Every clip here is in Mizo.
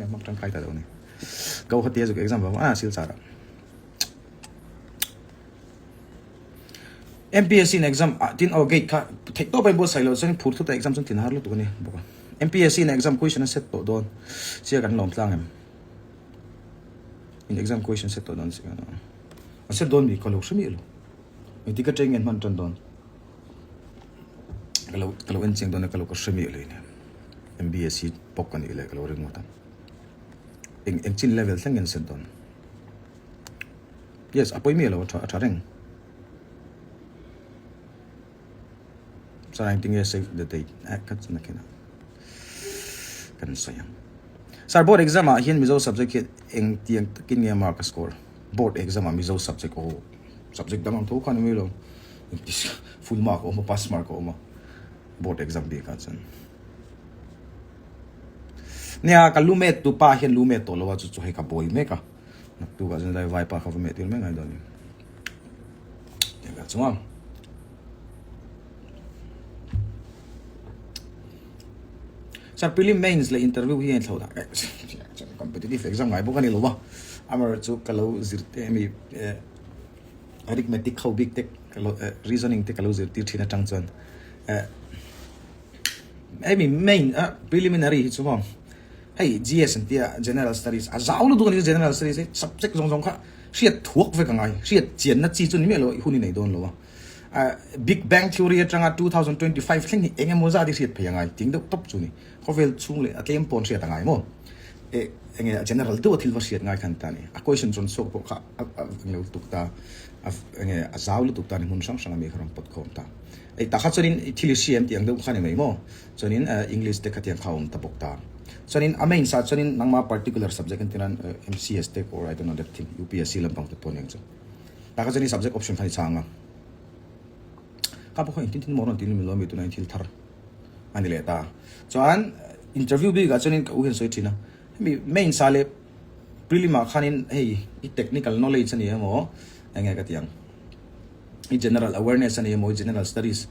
Hmang tangkai ta lo ni. Gauhati a zuk exam vang a Silchar ah. MPSC in exam ah tin aw gate kha theih tawp a inbuatsaih loh chuan phur thut a exam chuan tin har lutuk a ni bawk a. MPSC in exam question a set tawh dawn sia kan lawm tlang em? In exam question set tawh dawn sia kan a set dawn mi ka lo hre miah lo. Engtik atang nge an hman tan dawn? Ka lo ka lo en chiang dawn a ka lo ka hre miah lo in MBSC pawk ka nih leh ka lo ring ngawt a. Eng eng chin level thleng nge an set dawn? Yes, a pawi miah lo a tha a tha reng. Chuan engtin nge save the date eh ka chu nakin ah kan sawi ang. Sir board exam ah hian Mizo subject hi engtiang takin nge mark a score? Board exam ah Mizo subject aw subject dang ang tho khan a ni lo. Full mark a awm a pass mark a awm a board exam bik ah chuan. Nia ka lu met tu pa hian lu met tawh lo a chu chu hei ka buai mek a. Naktuk ah chuan lai vaipa kha va meh tir mai ngai dawn ni. Tiang ka chunga. Sir prelim mains leh interview hi a inthlo dah competitive exam ngai bawk a ni lo a. Amar chu ka lo zir te mi arithmetic ho bik te ka lo reasoning te ka lo zir tir thin atang chuan hemi main preliminary hi chu maw hei GS an tia general studies a zau lutuk a ni general studies hi subject zawng zawng kha hriat thuak vek a ngai hriat chianna chi chu ni miah lo hun i nei dawn lo a. Big Bang Theory atanga 2025 thleng hi eng emaw zat i hriat phei a ngai ting deuh tawp chu ni. Khawvel chhung leh a tlem pawn hriat a ngai maw? E enge a general deuh a thil va hriat ngai khan ta ni. A question rawn chhuak pawh kha a englo lutuk ta, a enge a zau lutuk ta ni hmun hrang hrang a mi kha rawn pawt khawm ta. Ei tak kha chuanin i thil i hria em tih ang deuh kha ni mai maw? Chuanin English te khatiang kha a awm ta bawk ta. Chuanin a main sa chuanin nangma particular subject an tinan MCS te or I don't know that thing UPSC lampang te pawh aniang chu. Tah kha chuan i subject option khan i chhang a. Ka pawh kha engtin tin maw rawn ti min lo mi tunah hian thil thar a ni leh ta. Chuan interview bik ah chuanin ka u hian sawi thin a, hemi main sa leh prelim ah khanin hei i technical knowledge a ni emaw eng nge ka ti ang i general awareness a ni emaw i general studies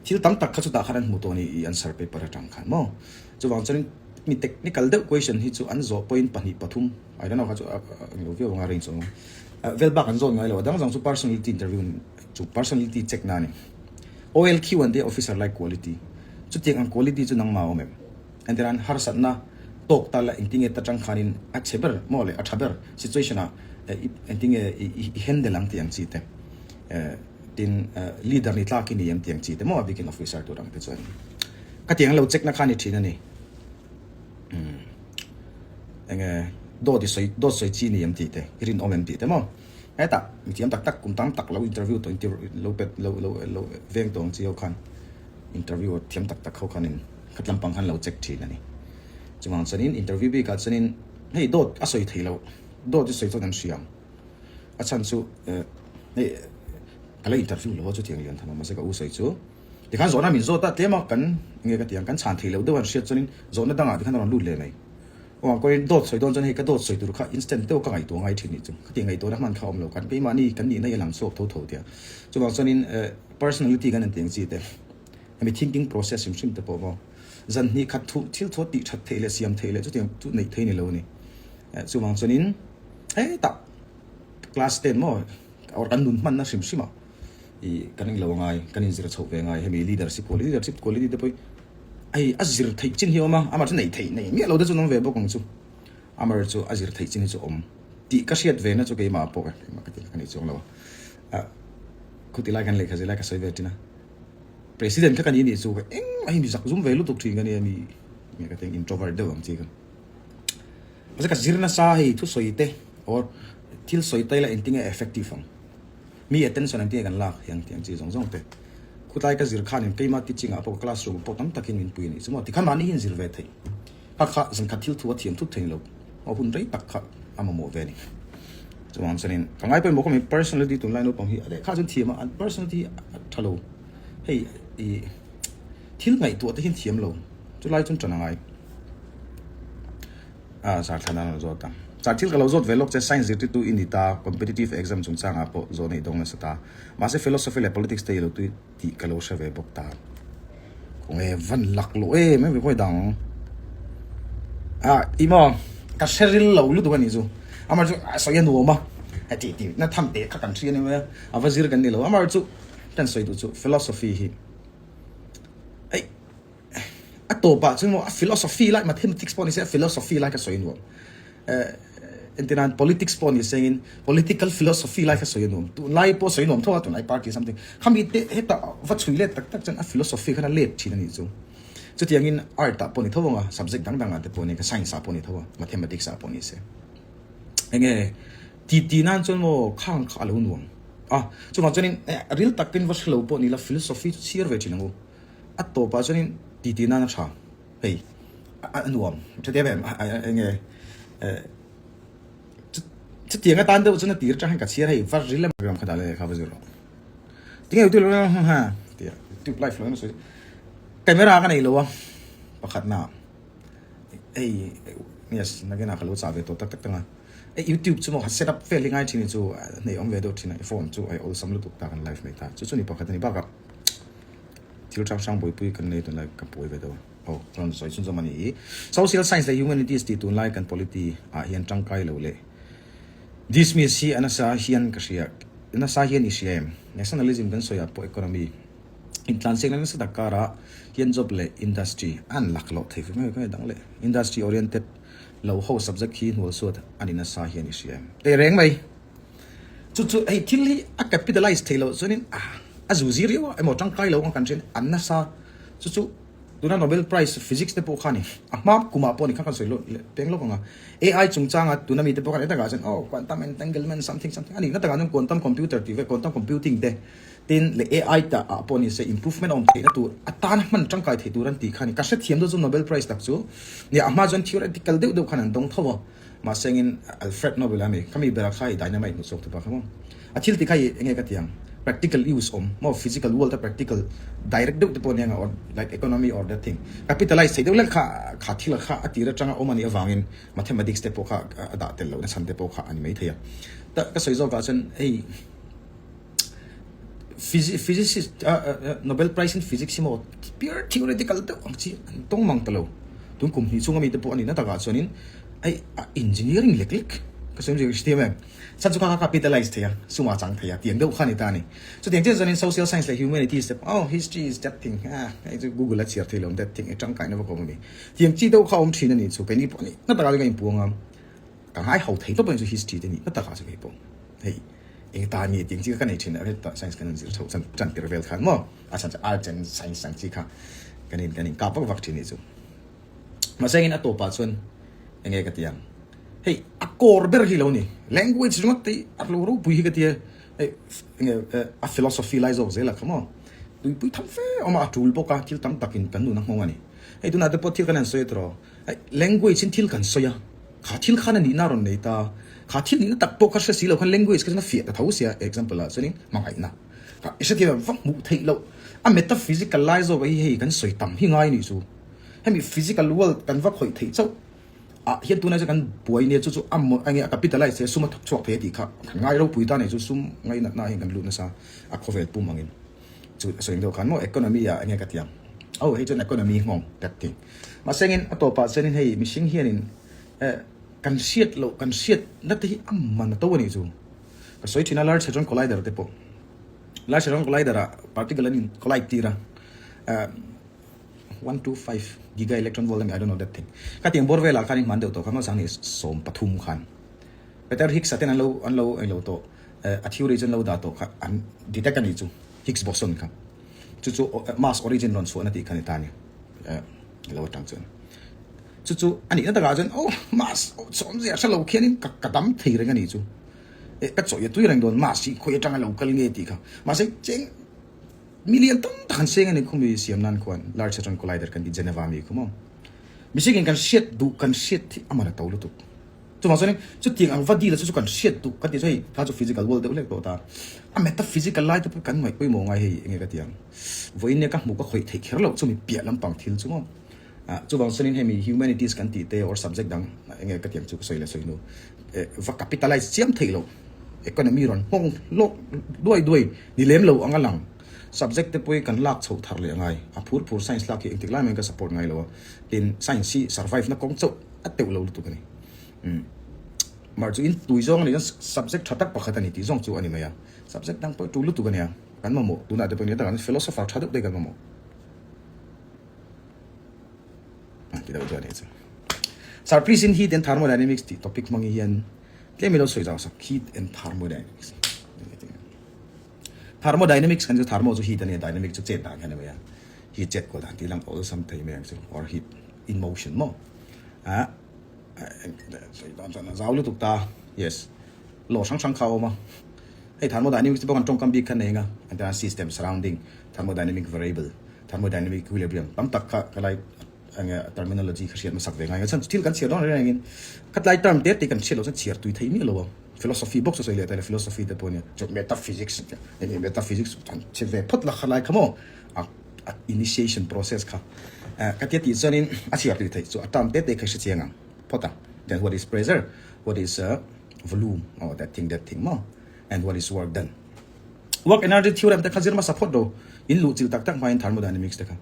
thil tam tak kha chutah khan an hmu tawh a ni i answer paper atang khan maw. Chuvang chuanin mi technical deuh question hi chu an zawh pawhin pahnih pathum I don't know kha chu a englo viau anga range awm ang. Vel bak an zawn ngai lo a dang dang chu personality interview chu personality check na a ni. OLQ an tia officer like quality chutiang ang quality chu nangmah a awm em? Entirnan harsatna tawk ta la engtinge ta tang khanin a chhe ber maw leh a tha ber situation ah engtinge i handle ang tih ang chi te tin leader ni tlak i ni em tih ang chi te maw a bikin officer tur ang te chuan khatiang lo check na kha a ni thin a ni. Umm enge dawt i sawi dawt sawi chi ni em tih te i rinawm em tih te maw hetah mi thiam tak tak kum tam tak lo interview tawh inti lo pet lo lo lo veng tawh ang chi ho khan interview thiam tak tak ho khanin khat lampang khan lo check thin a ni chuvang chuanin interview bikah chuanin hei dawt a sawi thei lo dawt i sawi chuan an hria ang a chhan chu eh hei ka la interview lo a chutiang lian tham a mahse ka u sawi chu. Tikhan zawhna min zawt a, tlem a kan nge ka ti ang, kan chhan thei loh deuh an hriat chuanin zawhna dangah tikhan a rawn lut leh mai. Aw ang kawin dawt sawi dawn chuan hei ka dawt sawi tur kha instant deuh ka ngaihtuah ngai thin nih chu, ka tih ngaihtuahna hman kha a awm lo, kan keimahni kan nihna hi a lang chhuak tho tho tia. Chuvang chuanin personality kan inti ang chi te, hemi thinking process hrim hrim te pawh maw zan hnih khat thu thil thu a tih that theih leh siam theih leh chutiang chu neih theih ni lo a ni. Chuvang chuanin hetah class ten maw or kan nun hmanna hrim hrim ah I kan englo angai, kan inzir chhoh ve angai hemi leadership quality, leadership quality te pawh hi hei a zir theih chin hi a awm a, amah chu neih theih nei miah lo te chu an awm ve bawk ang chu, amah chu a zir theih chin hi chu a awm tih ka hriat ve na chu keimah pawh keimah ka ti ka nei chuang lo a, khuti lai kan lehkha zirlai ka sawi ve thin a, president kha ka ni nih chu engmah hi mi zak zum ve lutuk thin ka nia mi nge ka ti ang introvert deuh ang chi ka mahse ka zir nasa hei thusawi te or thil sawi taila engtinge effective ang. Mi attention an tinge kan lak hian tih ang chi zawng zawng te. Khutlai ka zir khanin keima teaching ah pawh ka classroom ah pawh tam takin min pui a nih chu maw. Tikhan mahni hi inzir ve theih. Kha kha zan khat thil thu a thiam thut thei lo. Aw hun rei tak kha a mamawh ve a ni. Chuvang chuanin ka ngai pawimawh kawm hi personality tunlai naupang hi a lehkha chuan thiam a, an personality a tha lo. Hei i thil ngaihtuah te hian thiam lo. Chulai chuan tan a ngai. A zar thlan a lo zawt a. Zar thil ka lo zawt ve lawk che, science zirtirtu i ni ta, competitive exam chungchangah pawh zawh neih dawng nasa ta. Mahse philosophy leh politics te i lo tui tih ka lo hre ve bawk ta. Khawnge van lak loh em em ve khawi dang. A i maw? Ka hre ril lo lutuk a nih chu. Amah chu a sawi a nuam a, heti tih na tham teh kha kan hria a ni mai a, a va zir kan ni lo. Amah chu kan sawi duh chu philosophy hi ei a tawpah chuan maw a philosophy lai mathematics pawh ni se a philosophy lai kha sawi a nuam. Eh entirnan politics pawh ni sengin political philosophy lai kha sawi a nuam. Tunlai pawh sawi nuam tho a tunlai party something khami te hetah va chhui let tak tak chuan a philosophy khan a let thin a nih chu. Chutiangin art ah pawh ni tho ang a, subject dang dang ah te pawh ni, science ah pawh ni tho a, mathematics ah pawh ni se. Enge ti ti nan chuan maw khang kha a lo nuam a, chuvang chuanin ril takin va hrelo pawh ni la philosophy chu chhiar ve thin ang u. A tawpah chuanin ti ti nan a tha hei a nuam tha em em enge chutiang atan deuh chuan a tir atang hian ka chhiar hei va ril em kha dah leh kha va zir rawh. Tinge youtube lo ha tia youtube live lo sawi camera ka nei lo a pakhat na hei yes nakin ah ka lo chah ve tawh tak tak tang a hei youtube chu maw set up vel hi ngai thin hi chu nei awm ve deuh thin a phone chu a awlsam lutuk ta kan live mai ta chu chu ni pakhat a ni bakah thil hrang hrang buaipui kan nei tunlai ka buai ve deuh a aw rawn sawi chhunzawm a ni hi social science leh humanities tih tunlai kan polity ah hian tangkai lo leh Dismiss hi a nasa hian ka hria, nasa hian i hria em? Nationalism kan sawi ah pawh economy intlansiakna nasa tak karah hian job leh industry an lak loh thei fur mai dang leh industry oriented lo ho subject hi hnual suat a ni nasa hian i hria em? Teh reng mai. Chu chu hei thil hi a capitalize thei loh chuanin a zu zir riau a emaw tangkai lo ang kan hriat an nasa chu chu Tuna Nobel Prize Physics te pawh kha ni, a hma kumah pawh ni kha kan sawi lawk leh peng lawk ang a. AI chungchanga tuna mite pawh khan hetakah chuan oh quantum entanglement something something a ni na takah chuan quantum computer tih vel quantum computing te tin leh AI ta ah pawh ni se improvement a awm theihna tur atana hman tangkai theih tur an tih kha ni. Ka hrethiam deuh chu Nobel Prize tak chu nia a hma chuan theoretical deuh deuh khan an dawng tho a. Mahsengin Alfred Nobel a mi, khami bera kha i dynamite hmu chhuak tu pa kha maw? A thil ti kha i enge ka ti ang, practical use awm maw, physical world a practical direct deuh te pawh ania or like economy or that thing capitalize theih deuh lek kha kha thil kha a tir atanga awm a nih avangin mathematics te pawh kha a dah tel lohna chhan te pawh kha a ni maithei a. Ta ka sawi zawkah chuan hei Physicist Nobel Prize in Physics hi maw pure theoretical deuh ang chi an tawng mang ta lo. Tun kum hnih chhunga mite pawh a nihna takah chuanin hei engineering lek lek ka sawi zir hriat em. Chhan chu kha kha capitalize thei a, suma chang thei a tiang deuh kha a ni ta a ni. Chutiang chiah chuanin social science leh humanities te pawh oh history is that thing ah hei chu google a chhiar thei lo that thing i tangkaina vak a awm a ni. Tiang chi deuh kha a awm thin a nih chu keini pawh a nihna takah chuan ka inpuang a, ka ngai ho thei tawp a ni chu history te nihna takah chu kei pawh hei. Eng ta ni tih chi kha ka nei thin a, hetah science kan zir chhoh chan tan tir vel khan maw a chhan chu arts and science ang chi kha kan in kan in kap vak vak thin nih chu. Mahse engin a tawpah chuan enge ka ti ang hei a core ber hi lo ni language ringawt te hi a lo ropui hi ka ti a hei enge a philosophy lai zawk zel a kha maw tuipui tham fe awm a a tul bawk a thil tam takin kan nun a nghawng a ni. Hei tunah te pawh thil kan han sawi a tawh hei language in thil kan sawi a. Kha thil khan a nihna a rawn nei ta. Kha thil nihna tak pawh kha hre si lo khan language kha chuan a fiah ta tho sia, example ah chuanin hmangaihna. Kha i hrethiam em? Va hmuh theih loh. A metaphysical lai zawk hi hei kan sawi tam hi ngai nih chu. Hemi physical world kan va khawih theih chauh ah hian tunah chuan kan buai nia chu chu a maw enge a capitalize thei a sum a thawk chhuak thei a tih kha kan ngai ropui ta nih chu sum ngainatna ah hian kan lut nasa a khawvel pum angin. Chu a sawi deuh khan maw economy ah enge ka ti ang. Aw hei chuan economy nghawng that thing. Mahse engin a tawpah chuanin hei mihring hianin eh kan hriat loh kan hriat na te hi a man a to a nih chu. Ka sawi thin a Large Hadron Collider te pawh. Large Hadron Collider ah particle an in collide tir a eh 125 giga electron volt a mi I don't know that thing. Khatiang bawr velah khan in hman deuh tawh kha maw sang ni 13 khan. Peter Higgs a ten an lo an lo englo tawh a theory chu an lo dah tawh kha an detect a nih chu Higgs boson kha chu chu mass origin rawn chhuahna tih kha ni ta a ni lo atang chuan chu chu a nihna takah chuan oh mass chawmzia hre lo khianin ka ka dam thei reng a nih chu eh ka chawih a tui reng dawn mass hi khawi atanga lo kal nge tih kha mahse cheng million tam tak an seng a ni khumi siam nan khuan Large Hadron Collider kan tih Geneva mi khu maw mihring in kan hriat duh kan hriat hi a man a to lutuk. Chuvang chuanin chutiang ang va deal a chu chu kan hriat duh ka ti chu hei kha chu physical world deuh hlek tawh ta. A metaphysical lai te pawh kan ngaih pawimawh ngai hei enge ka ti ang. Vawiin nia ka hmuh ka khawih theih kher loh chumi piah lampang thil chu maw. Ah chuvang chuanin hemi humanities kan tih te or subject dang enge ka ti ang chu ka sawi leh sawi hnu eh va capitalize chiam theih loh economy rawn nghawng lawk duai duai ni lem lo ang a lang. Subject te pawh hi kan lak chhoh thar leh a ngai. A phur phur science lak hi engtik lai mai ka support ngai lo a. Tin science hi survive na kawng chauh a teuh lo lutuk a ni. Umm mar chu in tui zawng a nih chuan subject tha tak pakhat a ni tih zawng chu a ni mai a. Subject dang pawh tul lutuk a nia. Kan mamawh tunah te pawh nia takah philosopher tha deuh te kan mamawh. A ti deuh chu a nih chu. Sir please in heat and thermodynamics tih topic hmang hian tlem ilo sawi zau sak heat and thermodynamics. Thermodynamics kan chu thermo chu heat a nia dynamic chu chet dan kha a ni mai a. Heat chet kual dan tih lang awlsam thei mai ang chu or heat in motion maw. A sawi dan chuan a zau lutuk ta yes law hrang hrang kha a awm a. Hei thermodynamics te pawh kan tawngkam bik kha nei ang a an system surrounding thermodynamic variable thermodynamic equilibrium tam tak kha ka lai enge terminology kha hriat hmasak ve ngai a chhan chu thil kan chhiar dawn reng rengin khatlai term te te kan hriat loh chuan chhiar tui thei miah lo a philosophy bawk chu sawi leh ta ila philosophy te pawh nia chu metaphysics enge metaphysics han chhe ve phawt la khalai kha maw a initiation process kha ka tia tih chuanin a chhiar tui theih chu a term te te kha i hre chiang ang phawt a then what is pressure what is volume or that thing that thing maw and what is work done Work energy theorem te kha zir hmasa phawt ro. In luh chilh tak tak hmain thermodynamics te kha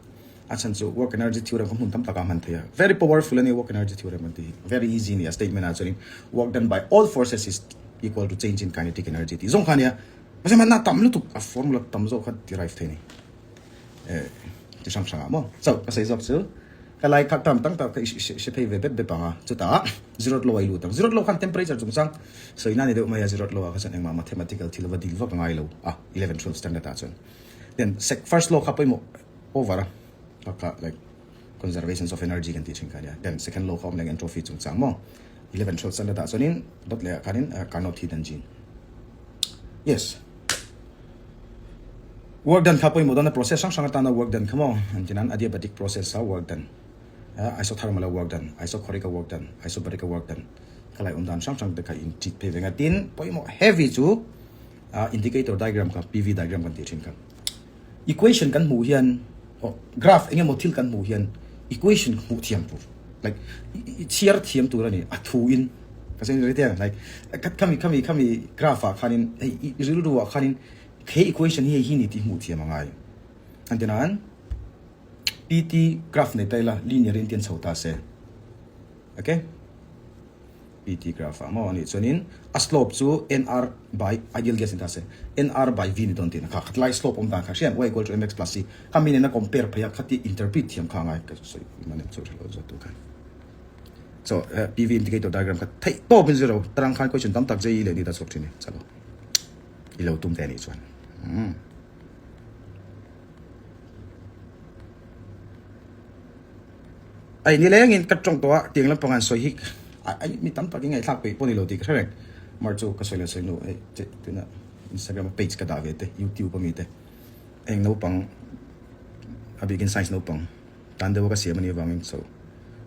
a chhan chu work energy theorem kha hmun tam takah hman thei a. Very powerful a nia work energy theorem an tih hi. Very easy a ni a statement ah chuanin work done by all forces is equal to change in kinetic energy tih zawng kha a nia. Mahse hmanna tam lutuk a formula tam zawk kha derive thei a ni. Eh chi hrang hrangah maw. So ka sawi zawk chu ka lai kha term tam tak kha i hre phei ve bep bep ang a. Chutah zeroth law a i lut ang. Zeroth law khan temperature chungchang sawi na ni deuh mai a, zeroth law ah kha chuan engmah mathematical thil va dil vak a ngai lo a 11 12 standard ah chuan. Then sec first law kha pawimawh over a kha kha like conservations of energy kan tih thin kha a nia. Then second law kha awm leh ang entropy chungchang maw 11 12 standard ah chuanin dawt leh ah khanin Carnot heat engine. Yes. Work done kha pawimawh dawn a process hrang hrang atana work done kha maw an ti nan adiabatic process a work done isothermal a work done isochoric a work done isobaric a work done kha lai awm dan hrang hrang te kha in treat phei ve nga tin pawimawh heavy chu indicator diagram kha PV diagram kan tih thin kha equation kan hmuh hian oh graph eng emaw thil kan hmuh hian equation hmuh thiam tur like i chhiar thiam tur a ni a thu in ka sawi ri te like khami khami khami graph ah khanin hei i rilru ah khanin He equation hi hei hi ni tih hmuh thiam a ngai. An ti nan, PT graph nei ta ila linear in tian chho ta se. Ok. PT graph ah maw anih chuanin a slope chu nr by ideal gas ni ta se. nr by v ni dawn tihna kha khatlai slope awm dan kha hriat y equal to mx plus c kha mi nena compare phei a khati interpret thiam kha a ngai ka sawi man em chu hre lo zawt tu khan. So PV indicator diagram kha theih tawp in zero tarang khan question tam tak JEE leh NEET a chhuak thin ni. Chalo. I lo tum ve anih chuan. Umm. Ai ni lengin ka tawng tawh a tiang lampang an sawi hi ai mi tam takin ngaihthlak peih pawh ni lo tih ka hre reng. Mar chu ka sawi leh sawi hnu hei che tuna Instagram a page ka dah ve te YouTube ami te heng naupang a bikin science naupang tan deuha ka siam anih avangin so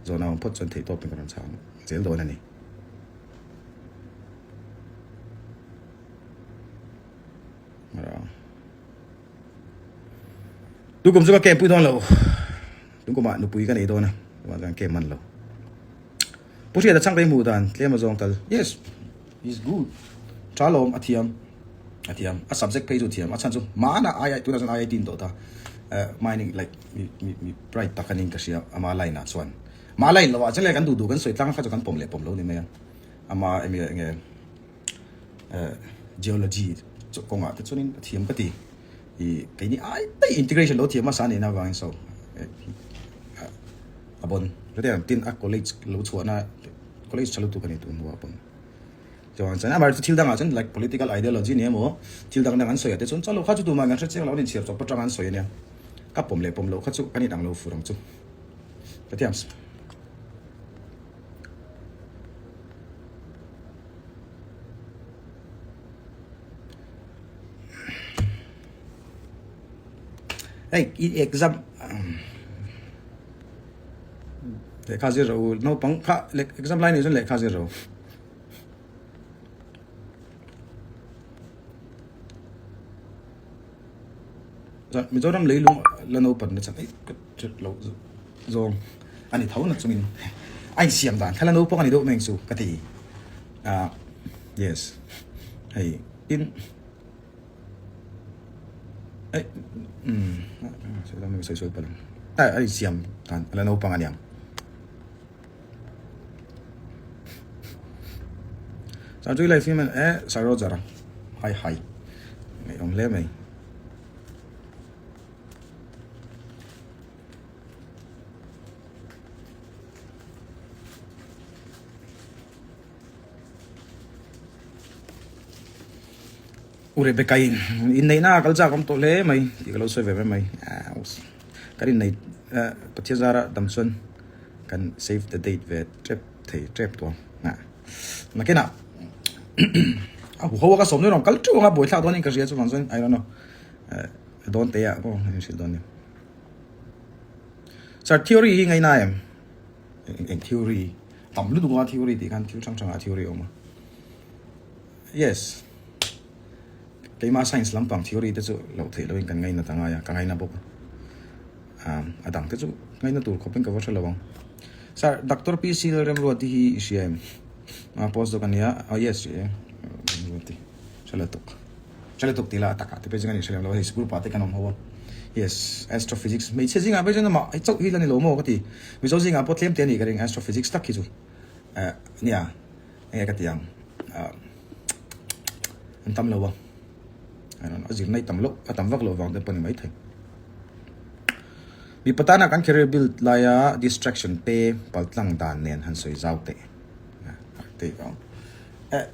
zawhna awm phawt chuan theihtawpin ka rawn chhang zel dawn a ni. Tukum chu ka kem pui dawn lo. Tungkumah nupui ka nei dawn a. Chuan chuan kem man lo. Pu Hriata chhang rei hmuh dan tlem a zawng tal. Yes, he's good. Tha lawm a thiam. A thiam. A subject phei chu thiam. A chhan chu mana II tunah chuan IIT in tawh ta. Mining like mi mi mi bright tak anin ka hria ama line ah chuan. Ma line lo ah chuan le kan duh duh kan sawi tlang kha chu kan pawm leh pawm lo ni mai a. Ama enge enge geology kawngah te chuanin a thiam ka ti ih keini ai daih integration lo thiam hmasa a nihna avangin so a bon hetiang tin a college lo chhuahna college tha lutuk a ni tun hnuah pawn chuan chuan amaherawhchu thil dangah chuan like political ideology ni emaw thil dang dang an sawi ah te chuan chalo kha chu tumah kan hre chiang lo an inchhiar chawp atanga an sawi ania ka pawm leh pawm loh kha chu kan inang lo fur ang chu ka ti ang. Hei i exam lehkha zir rawh u naupang kha exam lai nei chuan lehkha zir rawh u. Mizoram leilung la naupan na chhan ei ka hret loh zawng a ni tho na chungin a insiam dan kha la naupang a ni deuh mai ang chu ka ti ah yes hei tin ei umm sawi sawi palh ang a insiam dan a la naupang a niang. Chuan chu life hian e Sir Roger a hai hai ngaihawm hle mai. U Rebecca in inneihna a kal chak awm tawh hle mai tih ka lo sawi ve mai mai. Kan innei Pathian zara dam chuan kan save the date ve tep thei tep tawh ang. Nakinah a huho a ka sawm dawn ang kal teuh anga buaithlak dawn in ka hria chuvang chuan I don't know dawn te ah pawh in hrilh dawn nia. Sir theory hi ngaina em? Eng theory? Tam lutuk a theory tih khan thil hrang hrangah theory a awm a. Yes. Keimah science lampang theory te chu loh theih lohin kan ngaina ta ngai a, ka ngaina bawk a. Um, a dang te chu ngaina tur khawpin ka va hre lo ang. Sir, Doctor PC Lalremruati hi i hria em? Ah, postdoc a nia. Oh, yes, hria e. Remruati. Hre la tuk. Hre la tuk tih lah a takah te pawh chu kan inhre lem lo a, hei school pah te kan awm ho a. Yes, astrophysics. Hmeichhia zingah pawh chuan amah hei chauh hi la ni lo maw ka ti. Mizo zingah pawh tlem te a nih ka ring astrophysics tak hi chu. Eh, nia. Enge ka ti ang an tam lo a a zirna i tam loh a tam vak loh vang te pawh a ni maithei mipa tana kan career build laia distraction te paltlang dan nen han sawi zau teh tih ka awm eh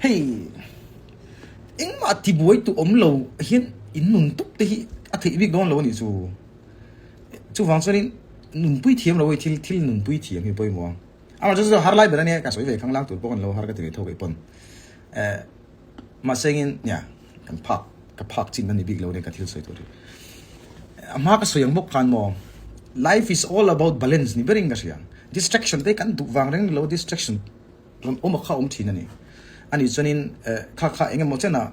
hei engmah tibuai tu awm lo hian in nun tawp te hi a theih bik dawn lo a nih chu chuvang chuanin nunpui thiam lo hei thil thil nunpui thiam hi pawimawh a. Amah chu chu har lai ber a nia, ka sawi ve khanglang tur pawh kan lo har ka ti ve tho keih pawn. Eh, mahse engin nia, kan phak, ka phak chin a ni bik lo nia ka thil sawi tur hi. A hma ka sawi ang bawk khan maw, life is all about balance ni berin ka hria. Distraction te kan duh vang reng ni lo, distraction rawn awm a kha awm thin a ni. Ani chuanin eh, kha kha eng emaw chen ah,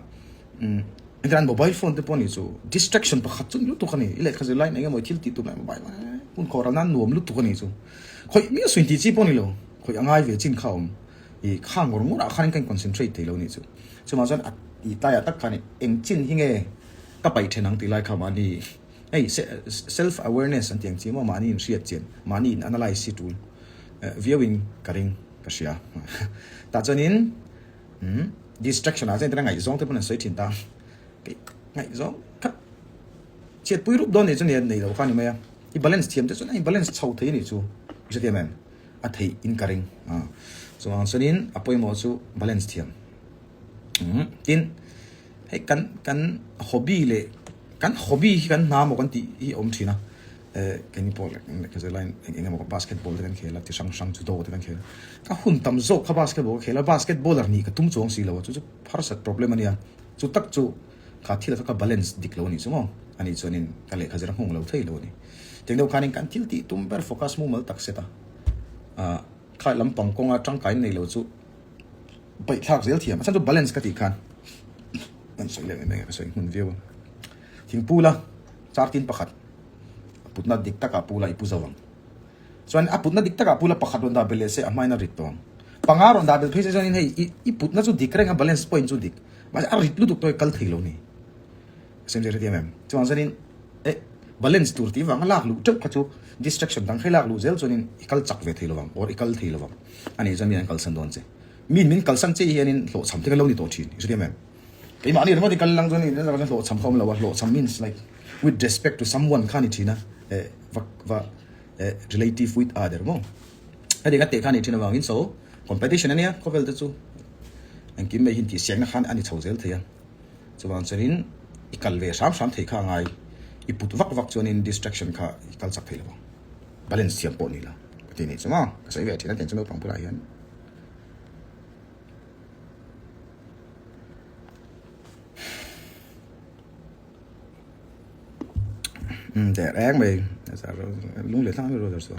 umm, engtin mobile phone te pawh ni chu distraction pakhat chu ni lutuk a ni. I lehkha zir laiin eng emaw i thil tih tum leh mobile hun khawh ral nan nuam lutuk a ni chu. Khawih miah suin tih chi pawh ni lo, khawih a ngai ve chin kha a awm. I kha ngawr ngawrah khanin ka in-concentrate thei lo a nih chu. Chumah chuan a i tlaiah tak khan eng chin hi nge ka paih then ang tih lai kha mahni hei self awareness an tih ang chi maw mahni inhriat chian, mahni in analyse hi tul viauin ka ring ka hria. Tah chuanin umm distraction ah chuan engtin a ngaihzawng te pawn an sawi thin ta. Ngaihzawng kha chhiatpui rup dawn nih chu nei lo kha a ni mai a. I balance thiam te chuan a in balance chho thei a nih chu i hrethiam em? A theih in ka ring a chuvang chuanin a pawimawh chu balance thiam umm tin hei kan kan hobby leh kan hobby hi kan hna maw kan tih hi a awm thin a eh keini pawh leh zirlai eng eng emaw basketball te kan khel a ti hrang hrang judo te kan khel a ka hun tam zawk kha basketball ka khel a basketballer nih ka tum chuang si lo a chu chu harsat problem a nia chu tak chu Kha thil kha ka balance dik lo a nih chu maw? A nih chuanin ka lehkha zir a nghawng lo thei lo a ni. Tiang deuh khanin kan thil tih tum ber focus mumal tak set a, ah kha lampang kawnga tangkain nei lo chu paihthlak zel thiam. A chhan chu balance ka tih khan an sawi leh mai mai a, ka sawi hmun viau a. Thingpu la char tin pakhat a putna dik takah pu la i pu zo ang. Chuan a putna dik takah pu la pakhat rawn dah belh leh se a hmain a rit tawh ang. Panga rawn dah belh phei se chuanin hei i i putna chu dik reng a balance point chu dik. Mahse a rit lutuk tawh hi kal thei lo ni. Sem zir hetiang em? Chuvang chuanin eh balance tur tih vanga lak luh teuh kha chu distraction dang kha i lak luh zel chuanin i kal chak ve thei lovang or i kal thei lovang. A nih chuan mi an kalsan dawn che. Min min kalsan che hianin hlawhchham te kan lo ni tawh thin. I hrethiam em? Keimahni ringawt i kal lang chuan hlawhchham kha awm lo a, hlawhchham means like with respect to someone kha a ni thin a, eh va va eh relative with other maw. Heti ka teh kha a ni thin avangin so competition a nia khawvel te chu engkim mai hi intihsiakna khan a ni chho zel thei a, chuvang chuanin i kal ve hram hram thei kha a ngai, i put vak vak chuanin distraction kha i kal chak thei lo ang, balance thiam pawh ni lo ka ti nih chu maw, ka sawi ve thin a tiang chu naupang bulah hian. Umm teh reng mai lung leh thlang ro chu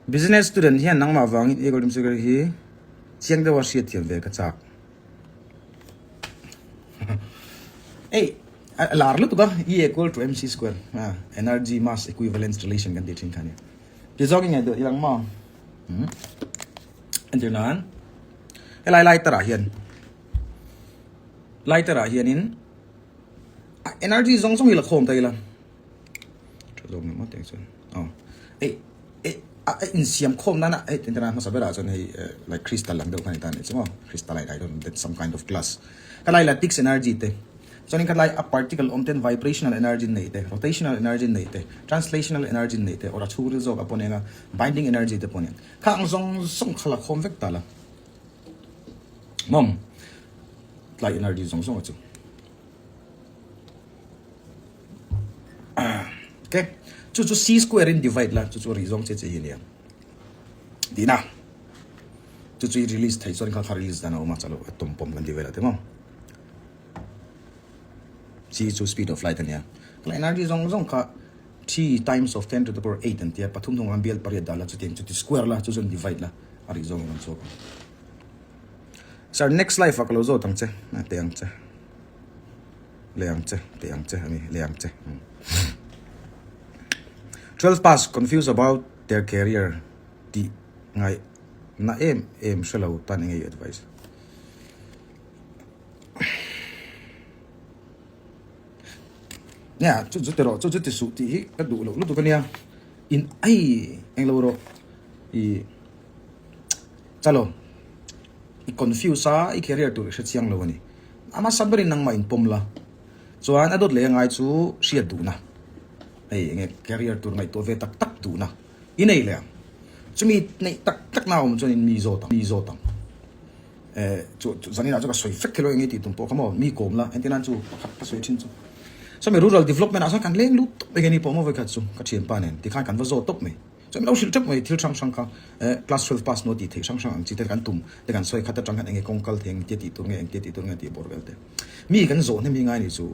business student hian nangmah vangin eagle dream secret hi chiang deuha hriat thiam ve ka chak ei a lar lutuk a E equal to mc square a energy mass equivalence relation kan tih thin kha nia ti zawk in ngaihtuah ilang maw umm entir nan helai lighter ah hian lighter ah hianin a energy zawng zawng hi la khawm ta ila tha zawk ni maw teng chuan aw ei ei. A insiam khawm nana hei tintina hmasa berah chuan hei like crystal ang deuh kha a ni ta a nih chu maw crystalline I don't know that some kind of glass ka lai lattice energy te chuanin ka lai a particle awm ten vibrational energy nei te rotational energy nei te translational energy nei te or a chhungril zawk a pawh nen a binding energy te pawh nen kha ang zawng zawng kha la khawm vek ta la mawm tlai energy zawng zawng a chu. Okay. Chu chu c square in divide la chu chu ri zawng che che hi nia. Dina. Chu chu i release thei chuan kha kha release dan a awm a chalo a tum pawm kan ti vel a te maw. C chu speed of light ania. Kala energy zawng zawng kha t times of 10 to the power 8 an tia pathum hnung an bial pariat dah la chutiang chu ti square la chu chuan divide la a ri zawng in an chhuak ang. Sir next life ah ka lo zawt ang che teh ang che. Le ang che, teh ang che a ni, le ang che. 12 pass confused about their career tih ngaih na em em hre lo tan enge i advice. Nia, chu chu ti rawh, chu chu ti suh tih hi ka duh loh lutuk a nia. In ai eng lo rawh i chalo i confuse a i career tur i hre chiang lo a ni. A hmasa berin nangmah in pawm la, chuan a dawt leh a ngai chu hriat duhna, hei enge career tur ngaihtuah ve tak tak duhna i nei leh ang. Chumi neih tak tak na awm chuanin mi zawt ang, mi zawt ang. Eh, chu zaninah chu ka sawi fek thei lo enge tih tum pawh kha maw, mi kawm la, entirnan chu pakhat ka sawi thin chu. Sawmi rural development ah chuan kan leng lut tawp mai enge ni pawh maw vawikhat chu ka thianpa nen tikhan kan va zawt tawp mai. Chuan min lo hrilh teuh mai, thil hrang hrang kha class 12 pass hnuah tih theih hrang hrang ang chi te kan tum te kan sawi khat atang khan enge kawng kal thei engtia tih tur nge engtia tih tur nge tih bawr vel te. Mi kan zawh hnem hi ngai ni chu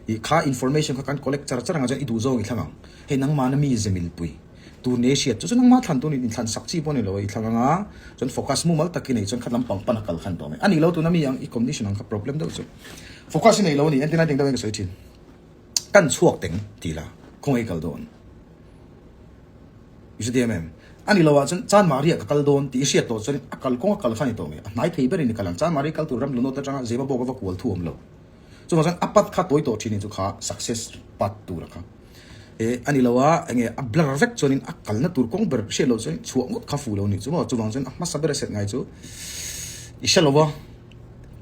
i kha information kha kan collect char char anga chuan i duh zawng i thlang ang. Hei nangmahna mi ze milpui tur nei hriat chu chu nangmah thlan tur in thlan sak chi pawh ni lo a i thlang anga chuan focus mumal tak i nei chuan khat lampang pan a kal khan tawh mai. A nih lo tuna mi ang i condition ang kha problem deuh chu focus i nei lo a ni entirna ding deuh in ka sawi thin. Kan chhuak teng ti la khawngaih i kal dawn. I hre diam em? A ni lo ah chuan Chanmari ah ka kal dawn tih i hriat tawh chuan a kal kawng a kal kha a ni tawh mai. A hnai thei berin i kal ang. Chanmari kal tur ram lunawt atanga Zema bawk a va kual thu awm lo. Chuvang chuan a path kha tawi tawh thin in chu kha success path tur a kha. E a ni lo a enge a blur vek chuanin a kalna tur kawng ber hriat loh chuan chhuah ngawt kha fuh lo ni chu maw. Chuvang chuan a hmasa ber a set ngai chu i hre lo a.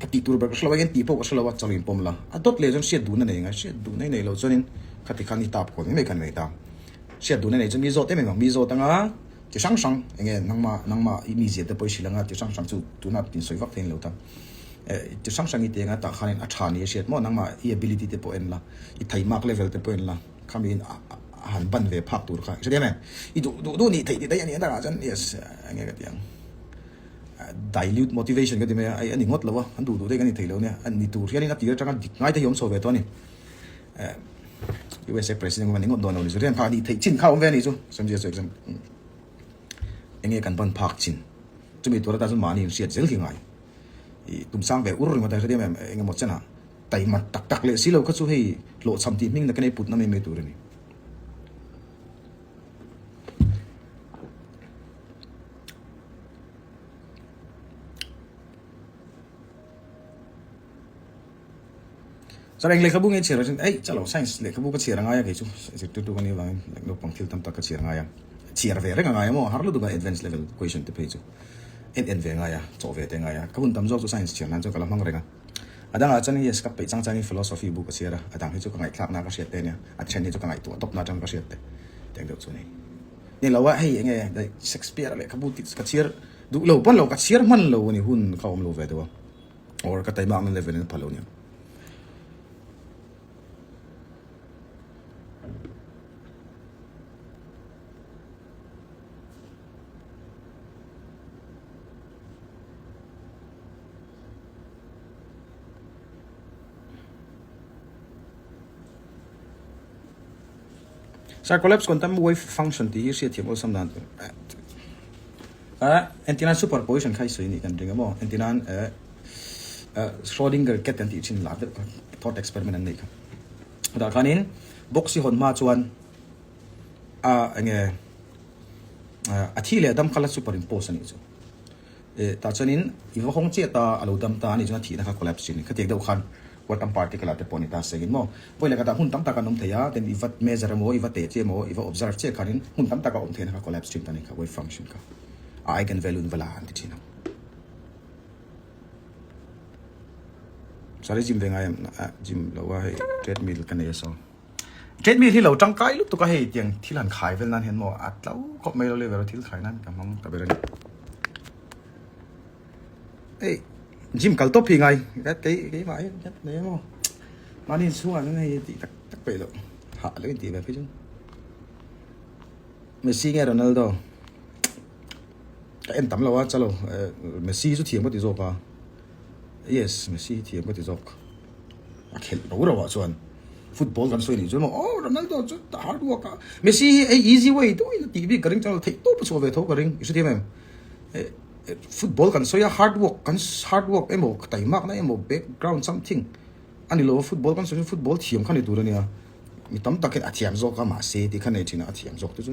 Ka tih tur ber ka hre lo a, engtin tih pawh ka hre lo a, chawlh in pawm la. A dawt leh chuan hriat duhna nei ngai, hriat duhna i nei loh chuanin khati khan i tap kual mai mai kha ni mai ta. Hriat duhna nei chu mi zawt em em ang, mi zawt anga chi hrang hrang enge nangmah nangmah i mizia te pawh i hrilh anga chi hrang hrang chu tuna tin sawi vak thei ni lo ta. Eh chi hrang hrang i ti anga tah khanin a tha ni a hriat maw nangmah i ability te pawh en la, i thaimak level te pawh en la, khami in a han ban ve phak tur kha i hre em em. I duh duh duh nih theih tih daih a nih a takah chuan yes enge ka ti ang. Dilute motivation ka ti mai a, ai a ni ngawt lo a, an duh duh daih ka ni thei lo nia, a ni tur hianin a tir atanga dik ngai te hi awm chho ve tawh a ni. USA president kha ni ngawt dawn lo ni chu, rian kha a nih theih chin kha awm ve a ni chu, Samzia chu example enge kan ban phak chin, chumi tur atan chuan mahni inhriat zel hi ngai, i tumsang ve ur ringawt a hre diam em, engemaw chenah taima tak tak leh si lo kha chu hei hlawhchham tih hming na ka nei putna mai mai tur a ni. Chuan eng lehkhabu nge chhiar a ei chalo science lehkhabu ka chhiar a ngai a kei chu zirtirtu ka nih avangin naupang thil tam tak ka chhiar a ngai a chhiar ve reng a ngai a maw har lutuk a advance level question te phei chu en en ve a ngai a chawh ve te a ngai a ka hun tam zawk chu science chhiar nan chuan ka la hmang reng a a dangah chuan yes ka peih chang changin philosophy bu ka chhiar a a dang hi chu ka ngaihthlak na ka hriat te ania a then hi chu ka ngaihtuah tawp na atang ka hriat te tiang deuh chu a ni. Ni lo a hei enge Shakespeare lehkhabu tih ka chhiar duh lo pawn lo ka chhiar hman lo a ni hun kha awm lo ve deuh a or ka taimakna level in a pha lo nia. Sir collapse quantum wave function tih hi hriatthiam awlsam dan tur eh entirnan superposition kha i sawi nih kan ring a maw entirnan eh Schrodinger cat an tih thin lar deuh kha thought experiment an neih kha chutah khanin box i hawn hma chuan a enge a thi leh dam kha la superimpose a nih chu eh tah chuanin i va hawng chiah ta a lo dam ta a nih chuan a thihna kha collapse thin a ni khatiang deuh khan. Quantum particle ah te pawh ni ta sengin maw. Vawi leh khatah hmun tam tak an awm thei a, tin i va measure emaw, i va teh che emaw, i va observe che khanin hmun tam tak a awm theihna kha collapse thin ta ni kha wave function kha a eigenvalue in va la an ti thin ang. Sorry gym ve ngai em ah gym lo a hei treadmill ka nei a saw. Treadmill hi lo tangkai lutuk a hei tiang thil han khai vel nan hian maw a tlo khawp mai lo le ber a thil khai nan ka hmang ta ber a ni. Hei gym kal tawp hi ngai kei keimah hi nghet mai emaw mahni inchhungah chuan hei tih tak tak peih loh hah leh intih ve phei chuan Messi nge Ronaldo ka en tam lo a chalo Messi chu thiam ka ti zawk a yes Messi hi thiam ka ti zawk a khelh ro ro ah chuan football kan sawi nih chuan maw oh Ronaldo chu hard work a Messi hi ei easy way deuhin a tih bik ka ring chuan theih tawp a chhuah ve tho ka ring i hrethiam em. Football kan sawi a hard work kan hard work emaw taimakna emaw background something a ni lo a football kan sawi chu football thiam kha ni tur a nia mi tam tak hian a thiam zawk a mahse tih kha nei thin a a thiam zawk te chu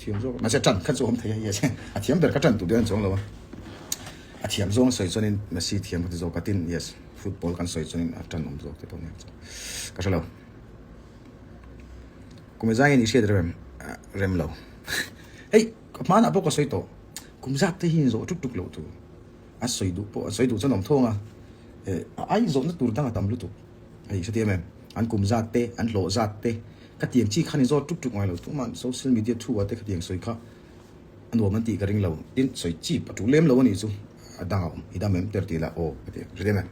thiam zawk mahse tan kha chu awm thei a yes a thiam ber kha tan tur te an chuang lo a a thiam zawng sawi chuanin Messi thiam kha ti zawk a tin yes football kan sawi chuanin a tan awm zawk te pawh nia chu ka hre lo kum zai nge ni hriat rem rem lo hei hmanah pawh ka sawi tawh. Kum zat te hi in zawh tuk tuk loh tur a sawi duh pawh a sawi duh chuan awm thawng a, eh a ai zawhna tur dang a tam lutuk hei hre thiam em an kum zat te an hlawh zat te ka tiang chi khan in zawt tuk tuk ngai lo tumah social media thu ah te khatiang sawi kha a nuam an tih ka ring lo tin sawi chip a tul lem lo a nih chu a dang a awm i dam em ter tih lah aw ka ti hre thiam em.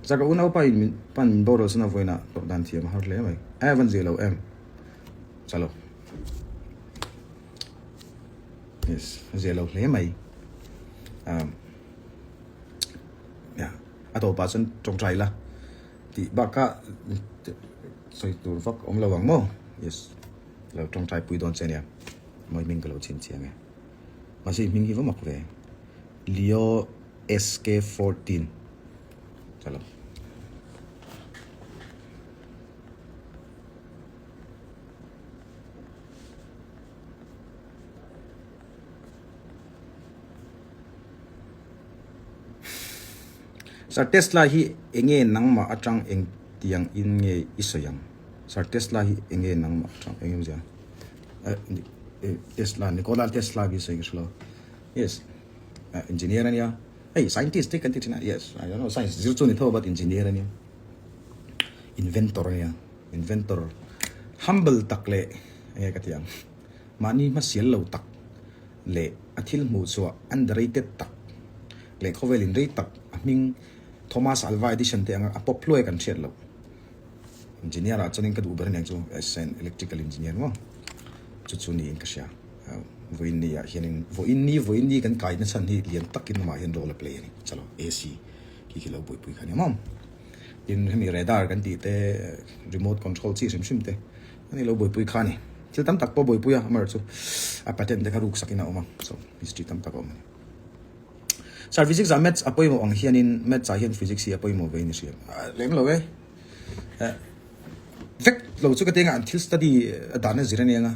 Zaka unaupa in min pan min boral san a vawiin ah tawrh dan thiam a har hle mai. A van zia lo em. Chalo. Yes, a zia lo hle mai. Um, ya, a tawpah chuan tawngtai la tih bakah sawi tur vak awm lo ang maw. Yes, lo tawngtai pui dawn che nia. Mawi hming ka lo chhin chiang e. Mahse i hming hi va mak ve. Leo SK14 chalo. Sir Tesla hi enge nangmah atang eng tiang in nge i sawi ang? Sir Tesla hi enge nangmah atang eng em zia? Tesla Nikola Tesla hi sawi ka hre lo. Yes. Engineer a nia hei scientist te kan ti thin a yes I don't know science zir chu ni tho but engineer a nia inventor a nia inventor humble tak leh enge ka ti ang mahni hmasial lo tak leh a thil hmuh chhuah underrated tak leh khawvel in rei tak a hming Thomas Alva Edison te anga a pawp hluai kan hriat loh engineer ah chuanin ka duh ber a niang chu as an electrical engineer maw chu chu niin ka hria. Vawiin ni ah hianin vawiin ni vawiin ni kan kai na chhan hi lian takin amah hian role a play a ni chalo AC khi khi lo buaipui kha a ni maw tin hemi radar kan tih te remote control chi hrim hrim te ani lo buaipui kha a ni thil tam tak pawh buaipui a amaherawhchu a patent te kha ruk sakin a awm a so history tam tak a awm a ni sir physics ah maths a pawimawh ang hianin maths ah hian physics hi a pawimawh ve in i hria lem lo e vek lo chu ka ti anga an thil study a dan a zir a nia nga.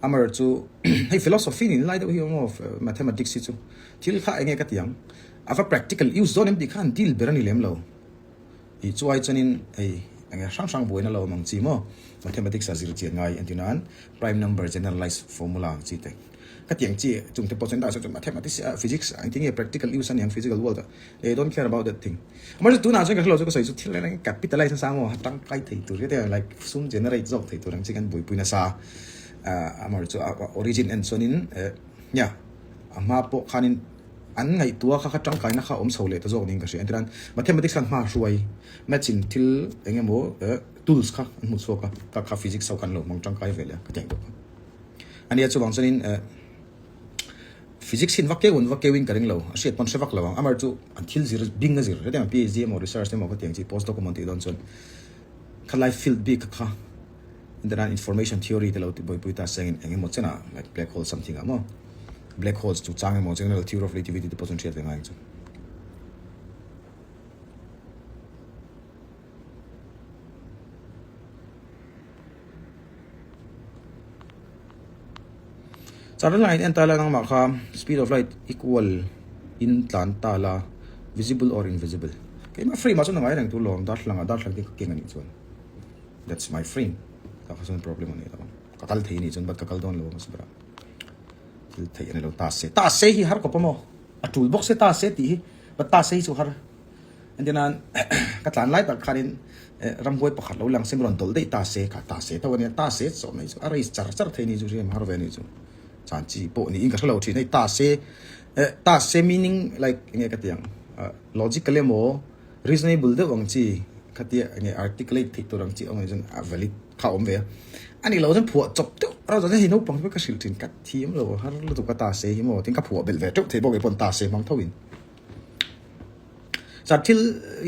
Amar chu hei philosophy nin lai deuh hi awm aw mathematics hi chu thil kha enge ka ti ang a va practical use dawn em tih kha an deal ber a ni lem lo tih chu ai chuanin hei enge hrang hrang buaina lo awm ang chi maw mathematics ah zir chian ngai entir nan prime number generalize formula ang chi te ka ti ang chi chung te pawh chuan dah sawn mathematics physics engtin nge practical use a ni ang physical world ah they don't care about that thing amar chu tunah chuan ka hrelo chu ka sawi chu thil reng reng capitalize nasa maw tangkai thei tur te like sum generate zawk thei tur ang chi kan buaipui nasa amar chu a origin en chuanin nia a hma pawh khanin an ngaihtuah kha kha tangkaina kha awm chho leh ta zawk niin ka hria entirnan mathematics khan hma hruai maths in thil eng emaw tools kha an hmu chhuak a kha kha physics ho khan lo hmang tangkai ve leh a ka ti ang deuh kha ania chuvang chuanin Physics hin vak keu an vak keu in ka ring lo, a hriat pawn hre vak lo ang. Amar chu an thil zir bing a zir, hetiang PhD emaw research emaw ka ti ang chi postdoc emaw an tih dawn chuan khalai field bik kha internet information theory te lo ti buaipui ta sengin eng emaw chenah like black hole something ah maw black holes chu chang emaw general theory of relativity te pawh chuan hriat ve ngai ang chu. Char line en ta la nangmah kha speed of light equal in tlan ta la visible or invisible. Keimah frame ah chuan a ngai reng tur lawm darthlalang ah darthlalang te ka keng anih chuan that's my frame tah kha chuan problem a nei lo ang ka kal thei anih chuan but ka kal dawn lo ang asbara thil theih a ni lo ta se ta se hi har kawp a maw a tul bawk se ta se tih hi but ta se hi chu har Entir nan ka tlan lai tak khanin ramhuai pakhat lo lang sim rawn dawlh daih ta se kha ta se tho ania ta se chawh mai chu a race char char thei ni chu hriam har ve ni chu chan chi pawh niin ka hrelo thin hei ta se ta se meaning like enge ka ti ang logical emaw reasonable deuh ang chi khatia enge articulate theih tur ang chi awm chuan a valid kha awm ve a ani lo chuan phuah chawp deuh rau chuan hei naupang chu ka hrilh thin ka thiam lo har lutuk a ta se hi maw tin ka phuah belh ve teuh thei bawk e pawn ta se hmang tho in. Sap thil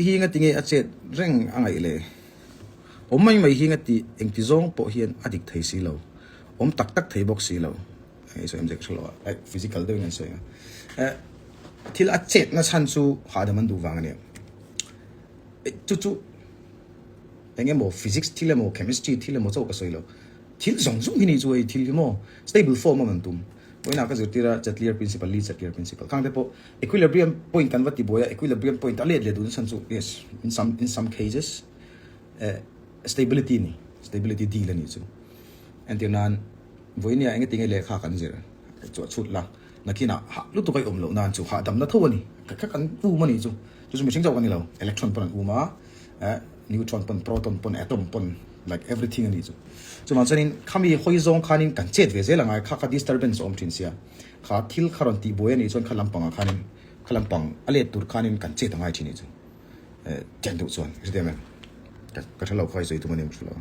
hi nga tinge a chet reng a ngaih le? Awm mai mai hi nga ti engti zawng pawh hian a dik thei si lo, awm tak tak thei bawk si lo. Hei sawi awmzia ka hre lo a, like physical deuhin an sawi ang a. Eh, thil a chet na chhan chu hahdam an duh vang a nia. Chu chu eng emaw physics thil emaw chemistry thil emaw chauh ka sawi lo. Thil zawng zawng hi ni chu hei thil hi maw stable form a man tum. Vawiinah ka zirtir a Chatlier principle, Lee Chatlier principle khang te pawh equilibrium point kan va ti buai a, equilibrium point a let leh dun chhan chu yes in some in some cases eh stability a ni, stability deal a nih chu. Entir nan vawiinia eng enge lehkha kan zir chu a chhut la, nakinah hah lutuk a i awm loh nan chu hahdamna tho a ni, kha kan um a nih chu, chu chu mihring chauh ka ni lo, electron pawn an um a. eh neutron pawn proton pawn atom pawn like everything a nih chu chuvang chuanin khami hawi zawng khanin kan chet ve zel angai kha kha disturbance a awm thin sia kha thil kha rawn tih buai a nih chuan kha lampangah khanin kha lampang a let tur khanin kan chet angai thin a nih chu eh tiang deuh chuan hrethiam em ka ka hre lo khawi sawi tum a ni ang hre lo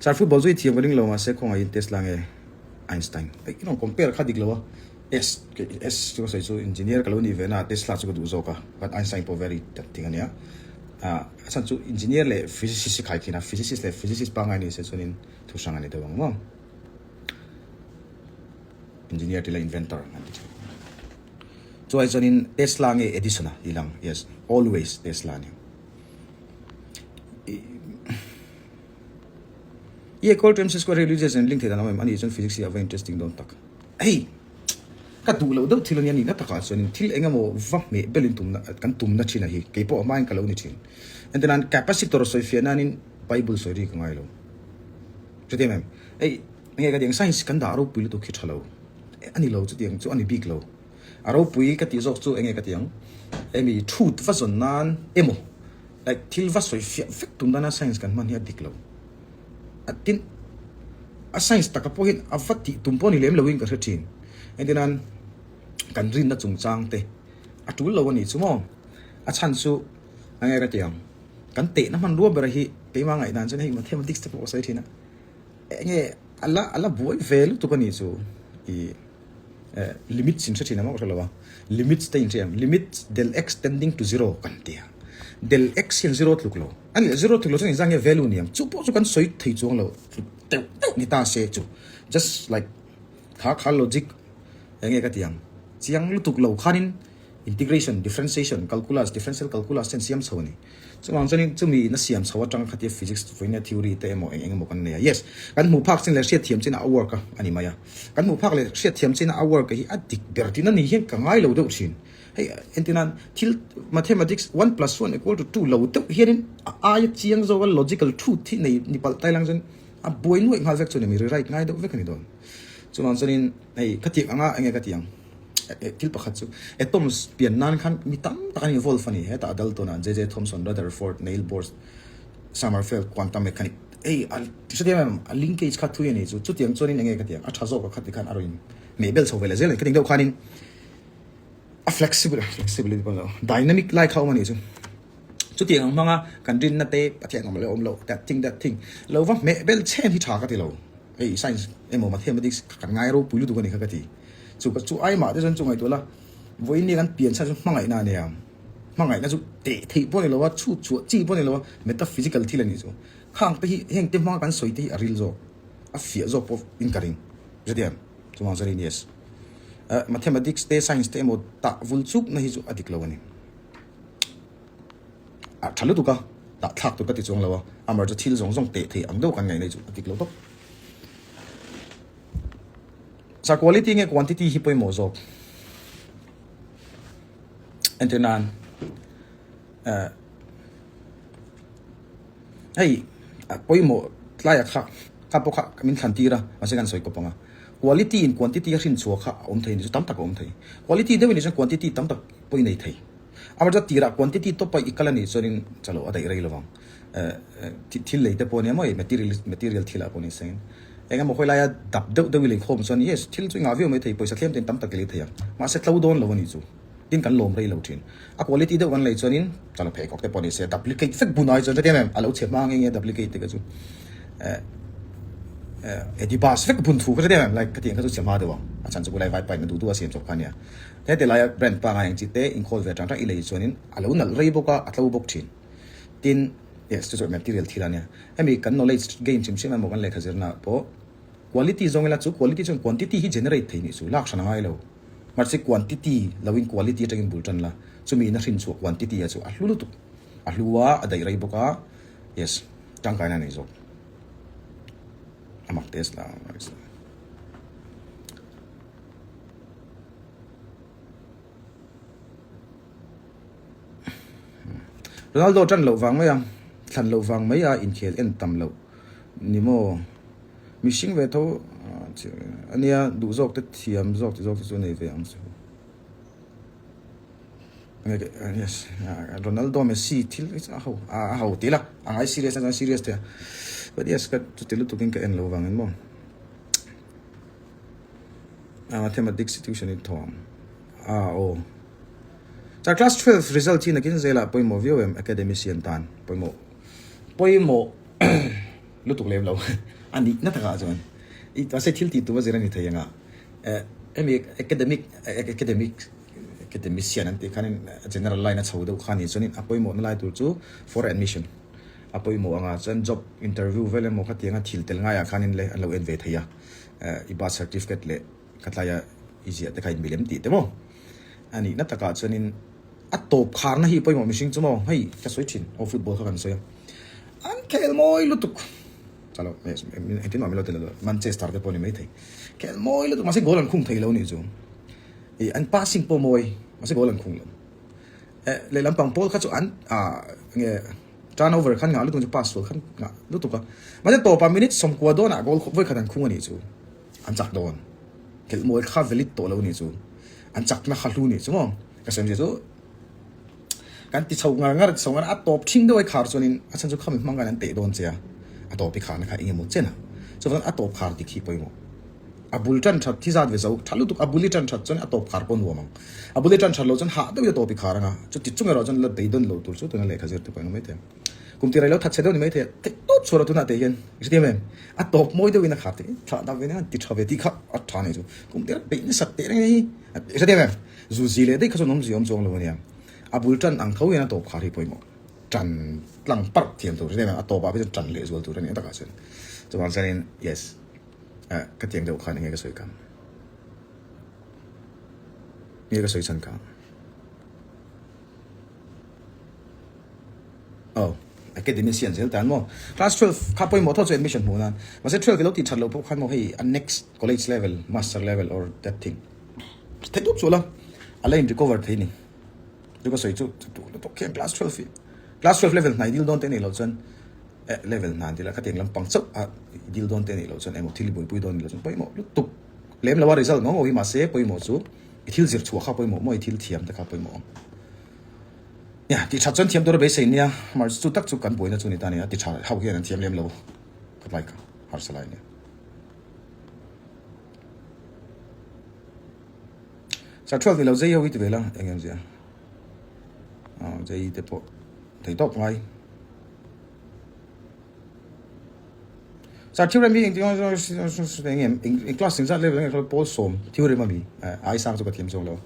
sir football chu i thiam ka ring lo mahse khawngaihin Tesla nge Einstein eh i rawn compare kha dik lo a. S S chu ka sawi chu engineer ka lo nih ve na Tesla chu ka duh zawk a but Einstein pawh very that thing a nia ah a chhan chu engineer leh physicist hi khai thin a physicist leh physicist pangngai ni se chuanin thu hrang a ni deuh ang maw engineer tila inventor an ti thin chuai chuanin Tesla nge Edison a tih lang yes always Tesla a ni. I equal to mc square hi religious in link thei dan awm em? Ani chuan physics hi a va interesting dawn tak. Hei ka duh loh deuh thil ania nihna takah chuanin thil eng emaw va hmeh belin tumna kan tumna thin a hi keipawh a hmain ka lo ni thin. Entirnan capacitor sawi fiah nanin Bible sawi ri ka ngai lo. Hrethiam em? Hei enge ka tih ang science kan dah ropui lutuk hi tha lo. A ni lo chutiang chu a ni bik lo. A ropui ka tih zawk chu enge ka tih ang hemi truth va zawn nan emaw like thil va sawi fiah vek tum dana science kan hman hi a dik lo. A tin a science taka pawh hian a va tih tum pawh ni lem loin ka hre thin. Engtinan kan rinna chungchang te a tul lo a nih chu maw? A chhan chu enge ka tih ang kan tehna hmanrua ber hi keimah ngaihdan chuan hei mathematics te pawh ka sawi thin a enge a la a la buai ve lutuk a nih chu ih. Limits in hre thin ang ka hre lo a, limits te in hre ang, limit del x tending to zero kan ti a, del x hian zero tluk lo, a nih zero tluk lo chuan engzah nge value ni ang, chu pawh chu kan sawi thei chuang lo, tluk deuh deuh ni ta se chu, just like kha kha logic eng nge ka ti ang, chiang lutuk lo khanin Integration, differentiation, calculus, differential calculus te an siam chho a ni. Chuvang chuanin chumi in a siam chho atang khatia physics vawiina theory te emaw eng eng emaw kan nei a. Yes, kan hmuh phak chin leh hriatthiam chin a work a a ni mai a. Kan hmuh phak leh hriatthiam chin a work hi a dik ber tihna ni hian ka ngai lo deuh thin. Hei entirnan thil mathematics one plus one equal to two lo deuh hianin a aia chiang zawk a logical truth hi nei ni palh tai lang chuan a buai nuaih nghal vek chu a ni. Mi rewrite ngai deuh vek a ni dawn. Chuvang chuanin hei khatiang anga enge ka ti ang. Thil pakhat chu atoms pian nan khan mi tam tak an involve a ni. Hetah Dalton ah JJ Thomson, Rutherford, Neil Bohr, Sommerfeld, quantum mechanic hei a hrethiam em a linkage kha thui a ni chu. Chutiang chuanin enge ka ti ang a tha zawk a khat tikhan a rawn meh bel chho ve leh zel a ni. Ka ting deuh khanin a flexible flexibility pawh ni lo dynamic lai kha a awm a ni chu. Chutiang ang hmanga kan rinna te Pathian awm leh awm loh that thing that thing lo va hmeh bel chhen hi tha ka ti lo. Hei science emaw mathematics kan ngai ropui lutuk a ni kha ka ti. Chu ka chu ai mah te chuan chu ngaihtuah la, vawiin nia kan pian chhan chu hmangaihna a nia. Hmangaihna chu teh theih pawh a ni lo a, chhut chhuah chi pawh a ni lo a, metaphysical thil a nih chu. Khang te hi heng te hmanga kan sawi te hi a ril zawk, a fiah zawk pawh in ka ring. Zetiang chuvang chuan yes. Mathematics te science te emaw tah vul chuk na hi chu a dik lo a ni. A tha lutuk a, tah thlak tur ka ti chuang lo a, amar chu thil zawng zawng teh theih ang deuh kan ngaih na hi chu a dik lo tawp. Sa quality nge quantity hi pawimawh zawk? Entir nan eh hei pawimawh tlaiah kha kha pawh kha min thlan tir a mahse kan sawi kawp ang a quality in quantity a hrin chhuah kha a awm thei ni chu tam tak a awm thei quality deuh in ni chuan quantity tam tak pawh i nei thei amaherawhchu tirah quantity tawp a i kal a nih chuanin chalo a daih rei lovang eh thil lei te pawh ania maw material material thil ah pawh ni sengin eng emaw khawi laia dap deuh deuh i lei khawm chuan yes thil chu i ngah viau mai thei pawisa thlem ten tam tak i lei thei ang mahse tlo dawn lo a nih chu. Tin kan lawm rei lo thin. A quality deuh kan lei chuanin chalo pheikhawk te pawh ni se duplicate vek bun ai chuan hetiang em a lo chhe hma nge nge duplicate te kha chu eh eh Adibas vek bun thu kha hetiang em like khatiang kha chu chhe hma deuh ang a chhan chu bulai vai pain a duh duh a siam chawp kha ania. Heti laia brand pangai ang chi te inkhawl ve tang tang i lei chuanin a lo nalh rei bawk a a tlo bawk thin. Tin yes chu chu material thil ania. Hemi kan knowledge gain hrim hrim emaw kan lehkha zirna ah pawh quality zawng ila chu quality chuan quantity hi generate thei nih chu lak hran a ngai lo. Mahse quantity lo in quality atangin bul tan la, chumi in a hrin chhuah quantity a chu a hlu lutuk, a hlu a, a daih rei bawk a, yes, tangkaina a nei zawk. A mak test la. Ronaldo tan loh vang mai a, thlan loh vang mai a inkhel en tam loh ni maw? Mihring ve tho a nia, duh zawk te thiam zawk ti zawk te chu a nei ve ang chu. Yes, Ronaldo, Messi thil hi chu a ho, a ho ti la, a ngai serious na chuan serious thei a. But yes, ka chuti lutukin ka en lo vangin maw. Mathematics tuition i thawm a aw. Char class 12 result hi nakin zelah pawimawh viau em academician tan pawimawh pawimawh lutuk lem lo a nih na takah chuan i mahse thil tih tum a zir a ni thei anga eh hemi academic academic academician an tih khanin general line a chho deuh kha ni chuanin a pawimawh na lai tur chu for admission a pawimawh anga chuan job interview vel emaw khatianga thil tel ngaiah khanin le an lo en ve thei a. I birth certificate leh ka tlaia i ziah te kha in milem tih te maw? A nihna takah chuanin a tawp kharna hi pawimawh mihring chu maw? Hei ka sawi thin aw football kha kan sawi a, an khel mawi lutuk chalo engtin mah min lo ti lo Manchester te pawh ni maithei khel mawi lutuk mahse goal an khung thei lo nih chu ih an passing pawh mawi mahse goal an khung lo eh lehlam pang pawl kha chu an ah nge Turnover khan ngah lutuk chu pass sual khan ngah lutuk a. Mahse tawpah minute 90 dawnah goal vawi khat an khung a nih chu. An chak dawn. Khelh mawi kha valid tawh lo a nih chu. An chakna kha hlu a nih chu maw. Ka sawi zia chu kan ti chho ngar ngar ti chho ngar a tawp thin deuh ai khar chuanin a chhan chu khami hmang khan an teh dawn che a. A tawp i kharna kha eng emaw chen a. Chuvang a tawp khar dik hi pawimawh. A bul tan that thi zat ve zo tha lutuk a bul i tan that chuan a tawp khar pawh nuam ang. A bul i tan that loh chuan hah deuhin a tawp i khar anga chuti chung erawh chuan la beidawn lo tur chu tuna lehkha zir te pawh an awm maithei ang. Kum ti rei lo that chhe deuh ni maithei a theih tawp chhuah lo tunah teh hian i hrethiam em? A tawp mawi deuhin a khar thei thlah dak ve nen a ti tha ve tih kha a tha nei chu kum te beih nasat teh reng hi i hrethiam em? Zu zi leh daih kha chuan awmzia awm chuang lo ania. A bul tan ang tho hian a tawp khar hi pawimawh. Tan tlang parh thiam tur hrethiam em? A tawpah phei chuan tan leh zual tur a ni a takah chuan. Chuvang chuanin yes. Eh, ka tiang deuh khan enge ka sawi kha? Nge ka sawi chhan kha? Oh, academician zel tan maw? Class 12 kha pawimawh tho chu admission hmuh nan. Mahse 12 i lo tih that loh pawh khan maw hei a next college level, master level or that thing. Theih tawp chu la, a la in recover thei ni. Chu ka sawi chu chu lutuk khian class 12 hi class 12 level hnai dil dawn te nei loh chuan eh level hna an ti la khatiang lampang chauh a dil dawn te nei loh chuan emaw thil i buaipui dawn ni loh chuan pawimawh lutuk lem lo a result ngawh ngawh hi mahse pawimawh chu i thil zir chhuah kha pawimawh maw i thil thiam te kha pawimawh ang nia ti that chuan thiam tur a beisei nia mar chu tak chu kan buaina chu ni ta nia ti tha ho hian an thiam lem lo ka tlai ka harsa lai nia. Sir 12 ni lo zei ho hi ti ve la eng em zia ah zei te pawh thei tawp ngai Sir theorem hi engtin eng em eng class eng zat level nge pawl sawm theorem ami ai sang chu ka thiam zawk lo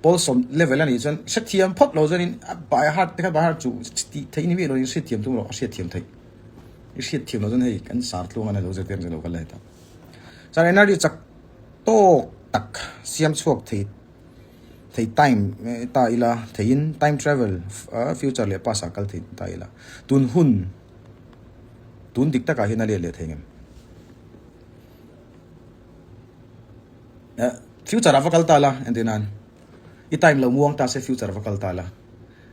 pawl sawm level ani chuan hrethiam phawt lo chuanin by heart te kha by heart chu tih theih ni miah lo in hriatthiam tum rawh a hriatthiam theih i hriatthiam lo chuan hei kan sar tluang a lo zirtir ang che lo kal la heta Sir energy chak tawk tak siam chhuak thei thei time ta ila theiin time travel future leh past ah kal thei ta ila tun hun tun dik takah hian a let leh thei ngem. Future ah va kal ta la entir nan i time lo muang ta se future ah va kal ta la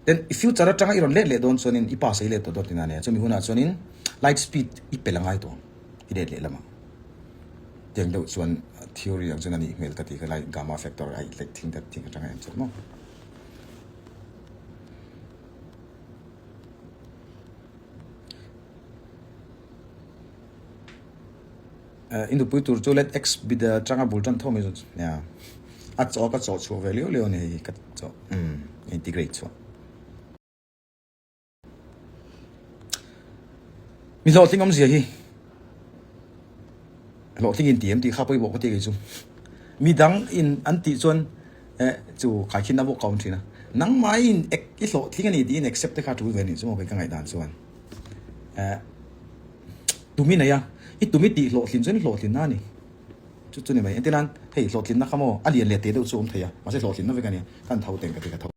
then i future atanga i rawn let leh dawn chuanin i pass a i let tawh dawn tihna ania chumi hunah chuanin light speed i pel a ngai tawh ang i let leh lamah tiang deuh chuan theory ang chuan a nih hmel ka ti kha lai gamma factor a i thing that thing atanga en chuan maw. I nupui tur chu let x bid atanga bul tan tho mai chu nia a chaw ka chaw chhuah ve liau liau a ni hei ka chaw umm integrate chhuah. Mi hlawhtling awmzia hi hlawhtling in ti em tih kha pawimawh ka ti kei chu mi dang in an tih chuan eh chu khaikhin a bawk ka awm thin a nangmah in i hlawhtling a ni tiin accept te kha a tul ve a nih chu maw kei ka ngaihdan chuan eh. Tumi nei a, i tumi tih hlawhtlin chuan i hlawhtlinna a ni. Chu chu ni mai. Entir nan, hei hlawhtlinna kha maw a lian leh teh deuh chu a awm thei a, mahse hlawhtlinna vek a nia, kan tho teng ka ti ka tho.